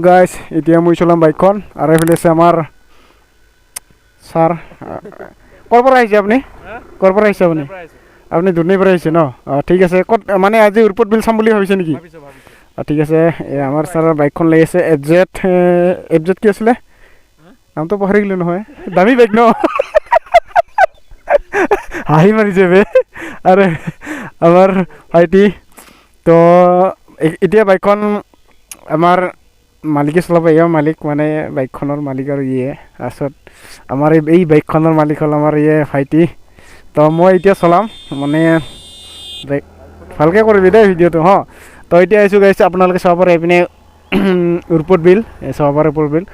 গাইছ, এতিয়া মই চলাম বাইকখন। আৰু এইফালে আছে আমাৰ ছাৰ। ক'ৰ পৰা আহিছে আপুনি? ক'ৰ পৰা আহিছে আপুনি? আপুনি দুধনৈৰ পৰা আহিছে ন? অঁ, ঠিক আছে। ক'ত মানে আজি উৰপদ বিল চাম বুলি ভাবিছে নেকি? অঁ, ঠিক আছে। এই আমাৰ ছাৰৰ বাইকখন লাগি আছে, এফ জেড। এফ জেড কি আছিলে নামটো পাহৰি গ'লোঁ নহয়। দামী বাইক ন? হাঁহি মাৰিছে বে। আৰু আমাৰ ভাইটি। তো এতিয়া বাইকখন আমাৰ মালিকে চলাব। এয়া মালিক, মানে বাইকখনৰ মালিক আৰু ইয়ে। তাৰপিছত আমাৰ এই বাইকখনৰ মালিক হ'ল আমাৰ ইয়ে ভাইটি। তো মই এতিয়া চলাম, মানে ভালকৈ কৰিবি দেই ভিডিঅ'টো। হ, তো এতিয়া আহিছোঁ গাইছে, আপোনালোকে চাব পাৰে এইপিনে উৰপদ বিল, চাব পাৰে উৰপদ বিল।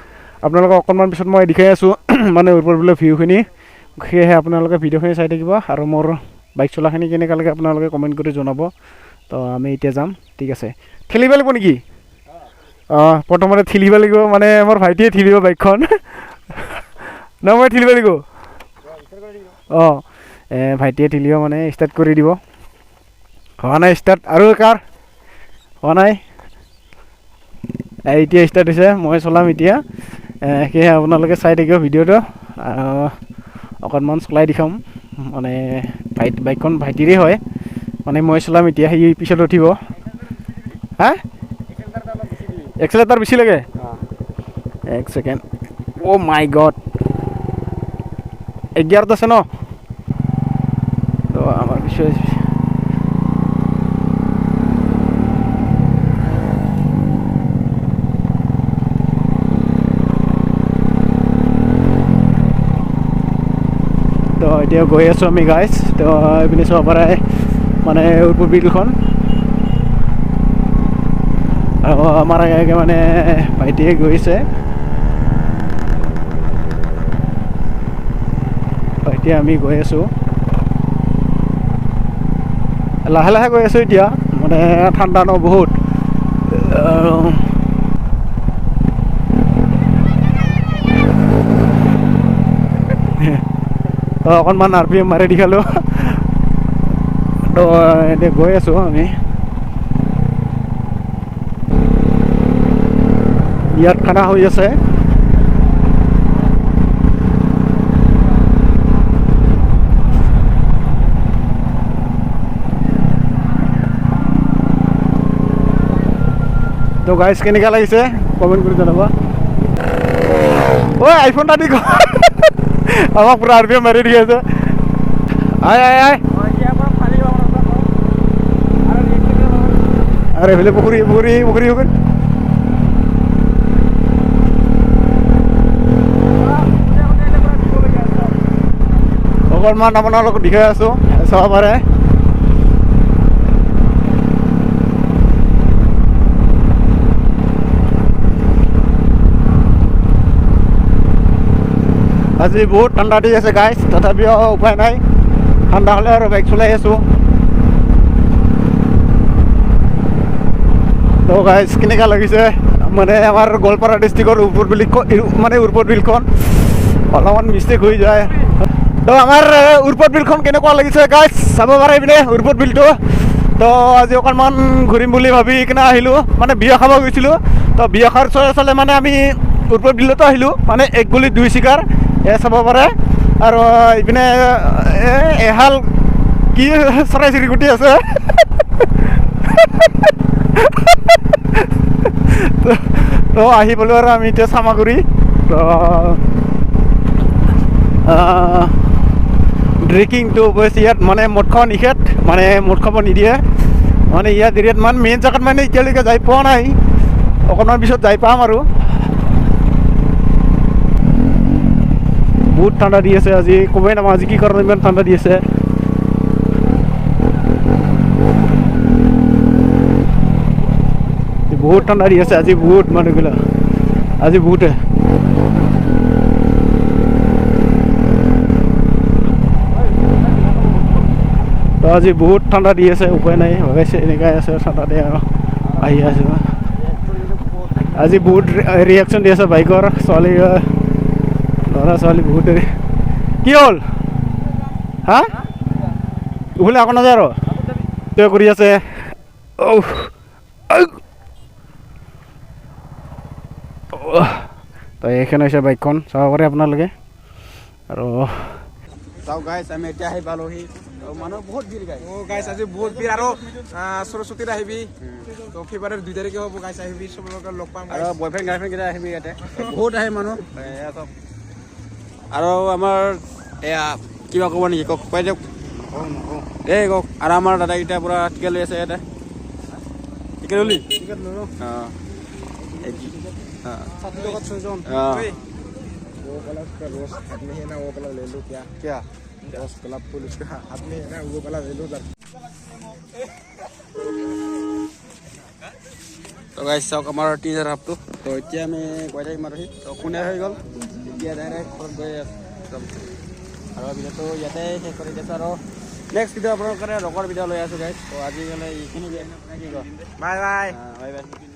আপোনালোকক অকণমান পিছত মই দেখাই আছোঁ মানে উৰপদ বিলৰ ভিউখিনি। সেয়েহে আপোনালোকে ভিডিঅ'খিনি চাই থাকিব আৰু মোৰ বাইক চলাখিনি কেনেকুৱা লাগে আপোনালোকে কমেণ্ট কৰি জনাব। তো আমি এতিয়া যাম, ঠিক আছে। ঠেলিব লাগিব নেকি? অঁ, প্ৰথমতে ঠেলিব লাগিব, মানে মোৰ ভাইটিয়ে ঠেলিব বাইকখন ন মই ঠেলিব লাগিব? অঁ, ভাইটিয়ে ঠেলিব, মানে ষ্টাৰ্ট কৰি দিব। হোৱা নাই ষ্টাৰ্ট আৰু কাৰ হোৱা নাই। এতিয়া ষ্টাৰ্ট হৈছে, মই চলাম এতিয়া। সেয়েহে আপোনালোকে চাই থাকিব ভিডিঅ'টো আৰু অকণমান চলাই দেখাম। মানে বাইকখন ভাইটিৰে হয়, মানে মই চলাম এতিয়া, সি পিছত উঠিব। হা, এক্সেলেটাৰ বেছি লাগে। এক ছেকেণ্ড। অ' মাই গড, এক গিয়াৰত আছে ন? তো আমাৰ পিছত তো এতিয়া গৈ আছোঁ আমি গাইছ। তো এইপিনে চাব পাৰে মানে উৰপদ বিলখন আৰু আমাৰ আগে আগে মানে ভাইটিয়ে গৈছে। এতিয়া আমি গৈ আছোঁ, লাহে লাহে গৈ আছোঁ এতিয়া, মানে ঠাণ্ডা ন বহুত। অকণমান আৰ পি এম মাৰি দেখালোঁ। তো এতিয়া গৈ আছোঁ আমি। ইয়াত খানা হৈ আছে। তো গাইছ, কেনেকুৱা লাগিছে কমেণ্ট কৰি জনাব। ঐ, আইফোন এটা দি আমাক পুৰা আৰ পি এম মাৰি দি আছে। আই আই আই, আৰু এইফালে পুখুৰী পুখুৰী পুখুৰী পুখুৰী। অকণমান আপোনালোকক দেখাই আছোঁ, চাব পাৰে। আজি বহুত ঠাণ্ডা দি আছে গাইছ, তথাপিও উপায় নাই, ঠাণ্ডা হ'লে আৰু বাইক চলাই আছোঁ। তো গাইছ, কেনেকুৱা লাগিছে মানে আমাৰ গোৱালপাৰা ডিষ্ট্ৰিক্টৰ উৰপদ বিল, মানে উৰপদ বিলখন অলপমান মিষ্টেক হৈ যায়। তো আমাৰ উৰপদ বিলখন কেনেকুৱা লাগিছে গাইছ, চাব পাৰে এইপিনে উৰপদ বিলটো। তো আজি অকণমান ঘূৰিম বুলি ভাবি কিনে আহিলোঁ, মানে বিয়া খাব গৈছিলোঁ। তো বিয়া খাৰ চলে চলে মানে আমি উৰপদ বিলতো আহিলোঁ, মানে এক গুলি দুই চিকাৰ এ চাব পাৰে। আৰু ইপিনে এহাল কি চৰাই চিৰিকটি আছে। তো আহি পালোঁ আৰু আমি এতিয়া চামাগুৰি। তো ড্ৰিংকিংটো অৱশ্যে ইয়াত মানে মদ খোৱা নিষেধ, মানে মদ খাব নিদিয়ে মানে ইয়াত এৰিয়াত, মানে মেইন জেগাত মানে এতিয়ালৈকে যাই পোৱা নাই, অকণমান পিছত যাই পাম। আৰু বহুত ঠাণ্ডা দি আছে আজি, ক'বই নাপাওঁ আজি কি কাৰণে ইমান ঠাণ্ডা দি আছে। বহুত ঠাণ্ডা দি আছে আজি, বহুত মানুহগিলা আজি বহুতে। তো আজি বহুত ঠাণ্ডা দি আছে, উপায় নাই, ভাবিছে এনেকুৱাই আছে ঠাণ্ডাতে আৰু আহি আছোঁ। আজি বহুত ৰিয়েকশ্যন দি আছে বাইকৰ, ছোৱালী ল'ৰা ছোৱালী বহুত। কি হ'ল হা? উফালে আকৌ নাযায় আৰু কৰি আছে। তো এইখন হৈছে বাইকখন, চাব পাৰে আপোনালোকে। আৰু চাওক গাইছ, আমি এতিয়া আহি পালোহি। মানুহ বহুত ভিৰ গাইছ। অ গাইছ, আজি বহুত ভিৰ। আৰু সৰস্বতীৰ আহিবি, তো ফেব্ৰুৱাৰীৰ 2 তাৰিখে হ'ব গাইছ, আহিবি, চবৰ লগত লগ পাম। আৰু বয়ফ্ৰেণ্ড গাৰ্লফ্ৰেণ্ড কেইটা আহিবি, ইয়াতে বহুত আহে মানুহ। এয়া চব। আৰু আমাৰ এয়া কিবা ক'ব নেকি? কওক, কৈ দিয়ক। এই কওক। আৰু আমাৰ দাদাকেইটা পূৰা টিকেট লৈ আছে ইয়াতে। টিকেট ল'লি? অঁ। অঁ। वो वाला उसका रोज हाथ में है ना, वो वाला ले लो। क्या क्या? रोज गुलाब फूल उसका हाथ में है ना, वो वाला ले लो। তো গাইছ, চাওক আমাৰ টিজাৰ হাবটো। তো এতিয়া আমি গৈ থাকিম আৰু সি তো কোনে হৈ গ'ল, এতিয়া ডাইৰেক্ট ঘৰত গৈ আছোঁ। আৰু ভিডিঅ'টো ইয়াতে শেষ কৰি দিছোঁ। আৰু নেক্সট ভিডিঅ' আপোনালোকৰ কাৰণে ৰকৰ ভিডিঅ' লৈ আছোঁ গাইছ। তো আজি গ'লে এইখিনি। কি কয়? Bye bye. Bye bye.